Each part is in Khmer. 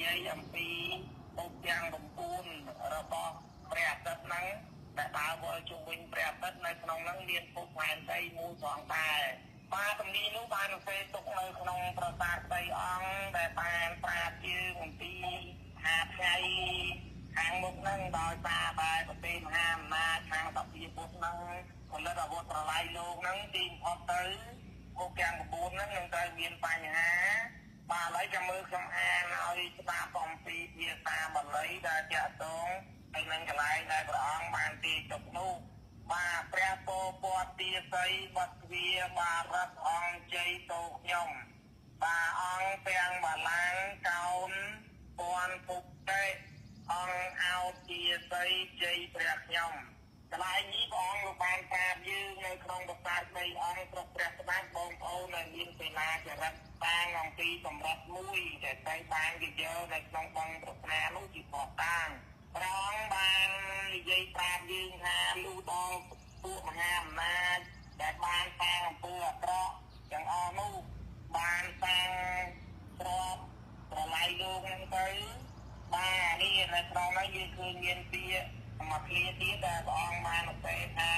យាយអំពីភពទាំង9របស់ព្រះអាទិត្យហ្នឹងដែលដើរវិលជុំវិញព្រះអាទិត្យនៅក្នុងហ្នឹងមានភពផែនដីមួយផងដែរបាទទំនាយនោះបានសរសេរទុកនៅក្នុងប្រាសាទ3អង្គដែលបានប្រាប់យើងអំពីថាថ្ងៃខាងមុខហ្នឹងដោយសារតែប្រទេសមហាអំណាចខាងសភាពុទ្ធហ្នឹងផលិតអាវុធប្រឡាយលោកហ្នឹងទីបំផុតទៅភពទាំង9ហ្នឹងនឹងត្រូវមានបញ្ហាបាទឥឡូវចាំមើលខ្ញុំអានឲ្យស្ដាប់អំពីភាសាបាលីដែលតាក់ទងទៅនឹងកន្លែងដែលព្រះអង្គបានទីទុកនោះបាទព្រះពោពតទាសីបទទ្វាបារតអង្គជ័យតោខ្ញុំបាទអង្គទាំងបលាំងកោនពាន់ភុតិអង្គអោទាសីជ័យព្រះខ្ញុំកន្លែងនេះព្រះអង្គលោកបានប្រាប់យើងនៅក្នុងប្រាសាទ3អង្គស្រុកព្រះស្ដេចបងប្អូនដែលមានសេនាចរិតតាងអំពីសម្រាប់មួយដែលត្រូវបានគេយកនៅក្នុងបឹងប្រាថ្នានោះជាភស្តុតាងព្រះអង្គបាននិយាយប្រាប់យើងថាលុះដល់ពួកមហាអំណាចដែលបានសាងអំពើអាក្រក់ទាំងអស់នោះបានសាងទ្រព្យប្រឡាយលោកហ្នឹងទៅបាទនេះនៅក្នុងនោះយើងឃើញមានពាក្យមួយឃ្លាទៀតដែលព្រះអង្គបានសរសេរថា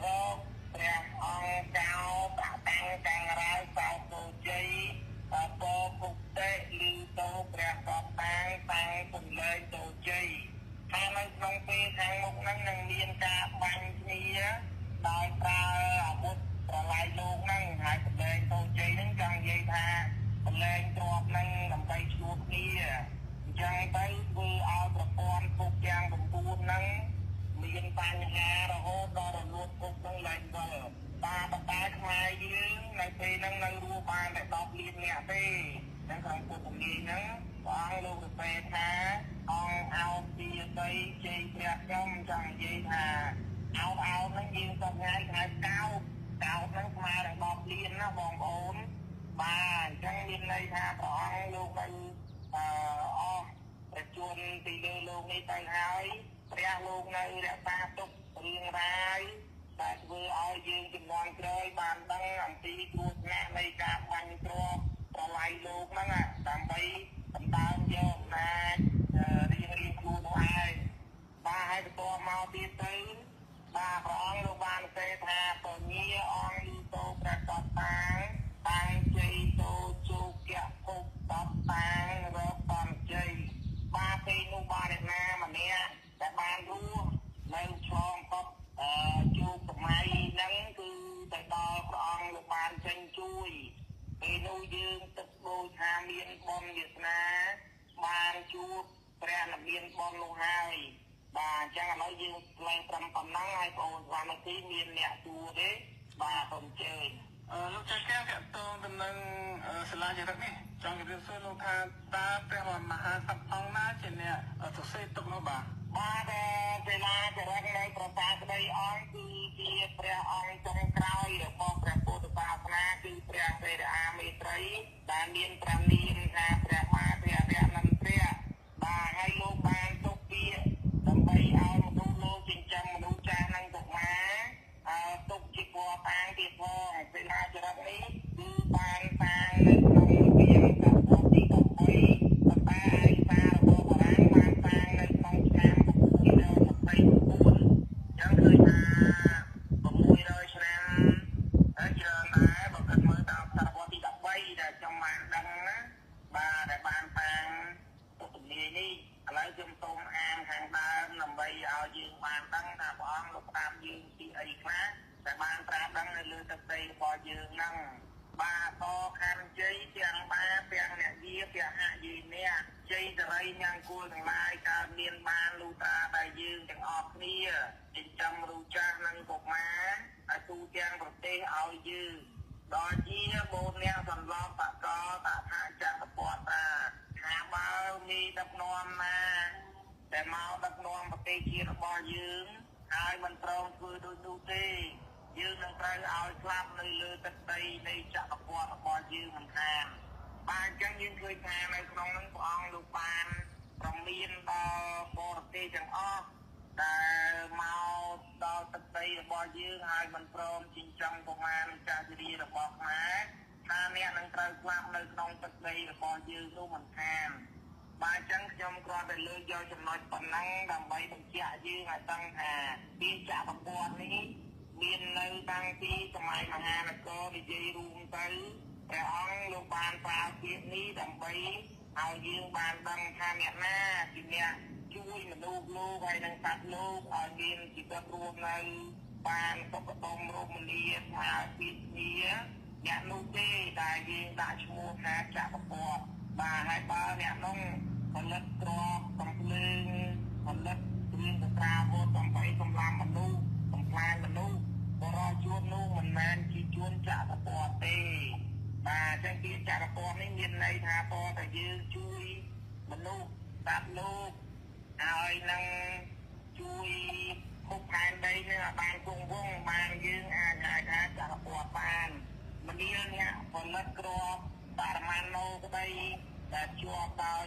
រកព្រះអង្គកោប្រតាំងកាំងរ៉ៅសោតោជ័យបោពុតិលឺតោព្រះកបតាំងតាំងពន្លែងតោជ័យថានៅក្នុងពេលខាងមុខហ្នឹងនឹងមានការបាញ់គ្នាដោយប្រើអាវុធប្រឡាយលោកហ្នឹងហើយពន្លែងតោជ័យហ្នឹងចង់និយាយថាពន្លែងទ្រព្យហ្នឹងដើម្បីឈ្លោះគ្នាអញ្ចឹងទៅធ្វើឲ្យប្រព័ន្ធភពទាំង9ហ្នឹងមានបញ្ហារហូតដល់រលួតភពហ្នឹងឡើងវិលបាទប៉ុន្តែខ្មែរយើងនៅពេលហ្នឹងនៅរស់បានតែ10លាននាក់ទេហ្នឹងក្នុងពុទ្ធងាយហ្នឹងព្រះអង្គលោកសរសេរថាអង្គអោទាសីជ័យព្រះខ្ញុំចង់និយាយថាអោអោហ្នឹងយើងសប្ងាយហៅកោតកោតហ្នឹងស្មើនឹង10លានណាបងប្អូនបាទអញ្ចឹងមានន័យថាព្រះអង្គលោកនៅអស់ប្រជជនពីលើលោកនេះទៅហើយព្រះលោកនៅរក្សាទុករឿងរ៉ាវដែលធ្វើឲ្យយើងជំនាន់ក្រោយបានដឹងអំពីគ្រោះថ្នាក់នៃការបាញ់ទ្រព្យប្រឡាយលោកហ្នឹងដើម្បីដណ្ដើមយកអំណាចរៀងរៀងខ្លួននោះឯងបាទហើយបន្ទាប់មកទៀតទៅបាទព្រះអង្គលោកបានសរសេរថាពញាអង្គលឺតោព្រះកបតាងតាំងជ័យតោជោគៈភពតបតាងរកតំជ័យបាទពេលនោះបាទអ្នកណាម្នាក់ដែលបានរស់នៅឆ្លងកត់ជោគសម័យហ្នឹងគឺទៅដល់ព្រះអង្គលោកបានចេញជួយពេលនោះយើងទឹកដូចថាមានបុណ្យវាសនាបានជួបព្រះនិព្វានបុណ្យនោះហើយបាទអញ្ចឹងឥឡូវយើងថ្លែងត្រឹមប៉ុណ្ណឹងហើយបងប្អូនស្វាមីមានអ្នកសួរទេបាទសូមអញ្ជើញលោកចាស់កែវតាក់ទងទៅនឹងសាលាចរិតនេះចង់ជម្រាបសួរលោកថាតើព្រះមហាក្សត្រអង្គណាជាអ្នកសរសេរទុកនោះបាទបាទសាលាចរិតនៅប្រាសាទស្ដីអង្គគឺជាព្រះអង្គចុងក្រោយរបស់ព្រះពុទ្ធសាសនាគឺព្រះសេរអាមេត្រីដែលមានព្រះនាមថាព្រះបាទព្រះរណន្ទ្របាទហើយលោកបានទុកពាក្យដើម្បីឲ្យមនុស្សលោកចិញ្ចឹមមនុស្សចាស់និងកុមារទុកជាពណ៌តាងទៀតផងសាលាចរិតនេះគឺបានតាងនៅក្នុងវិញ្ញាសតវត្សទី13ប៉ុន្តែឯកសាររបស់បារាំងបានតាងនៅក្នុងឆ្នាំ629ចឹងឃើញថា600ឆ្នាំហើយច្រើនដែរបើគិតមើលតាមសតវត្សទី13ដែលខ្ញុំបានដឹងណាបាទដែលបានតាងទុកទំនាយនេះឥឡូវខ្ញុំសូមអានខាងដើមដើម្បីឲ្យយើងបានដឹងថាព្រះអង្គលោកប្រាប់យើងពីអីខ្លះដែលបានប្រាប់ដឹងនៅលើទឹកដីរបស់យើងហ្នឹងបាទតខណ្ឌជ័យទាំងបាទាំងអ្នកយាទាំងអយីអ្នកជ័យសរីញ៉ាំងគួលទាំងឡាយកើតមានបានលុះត្រាតែយើងទាំងអស់គ្នាចិញ្ចឹមរូចាស់និងកុមារឲ្យទូទាំងប្រទេសឲ្យយើងដល់ជាបូនអ្នកសន្លប់បកតថាចក្រពតតាថាបើមានដឹកនាំណាដែលមកដឹកនាំប្រទេសជាតិរបស់យើងហើយមិនព្រមធ្វើដូចនោះទេយើងនឹងត្រូវឲ្យស្លាប់នៅលើទឹកដីនៃចក្រពត្តិរបស់យើងមិនខានបាទអញ្ចឹងយើងឃើញថានៅក្នុងនឹងព្រះអង្គលោកបានប្រមានដល់បរទេសទាំងអស់ដែលមកដល់ទឹកដីរបស់យើងហើយមិនព្រមចិញ្ចឹមកុមារនិងចាស់ជរារបស់ខ្មែរថាអ្នកនឹងត្រូវស្លាប់នៅក្នុងទឹកដីរបស់យើងនោះមិនខាន ខ្ញុំគ្រាន់តែលើកយកចំណុចប៉ុណ្ណឹងដើម្បីបញ្ជាក់យើងឲ្យដឹងថាពីចក្រពត្តិនេះមាននៅតាំងពីសម័យមហានគរនិយាយរួមទៅព្រះអង្គលោកបានប្រើពាក្យនេះដើម្បីឲ្យយើងបានដឹងថាអ្នកណាជាអ្នកជួយមនុស្សលោកហើយនិងសត្វលោកឲ្យមានជីវិតរស់នៅបានសុខដុមរមនាស្មើភាពគ្នាអ្នកនោះទេដែលយើងដាក់ឈ្មោះថាចក្រពត្តិបាទហើយបើអ្នកនោះផលិតគ្រាប់កំភ្លើងផលិតគ្រឿងសត្រាវុធដើម្បីសម្លាប់មនុស្សបំផ្លាញមនុស្សបរិជួននោះមិនមែនជាជួនចក្រពត្តិទេបាទអញ្ចឹងពាក្យចក្រពត្តិនេះមានន័យថាតតែយើងជួយមនុស្សសត្វលោកហើយនឹងជួយភពផែនដីនេះឲ្យបានគង់វង្សបានយើងអាចហៅថាចក្រពត្តិបានមនាលអ្នកផលិតគ្រាប់បរមាណូក្តីដែលជាប់ដោយ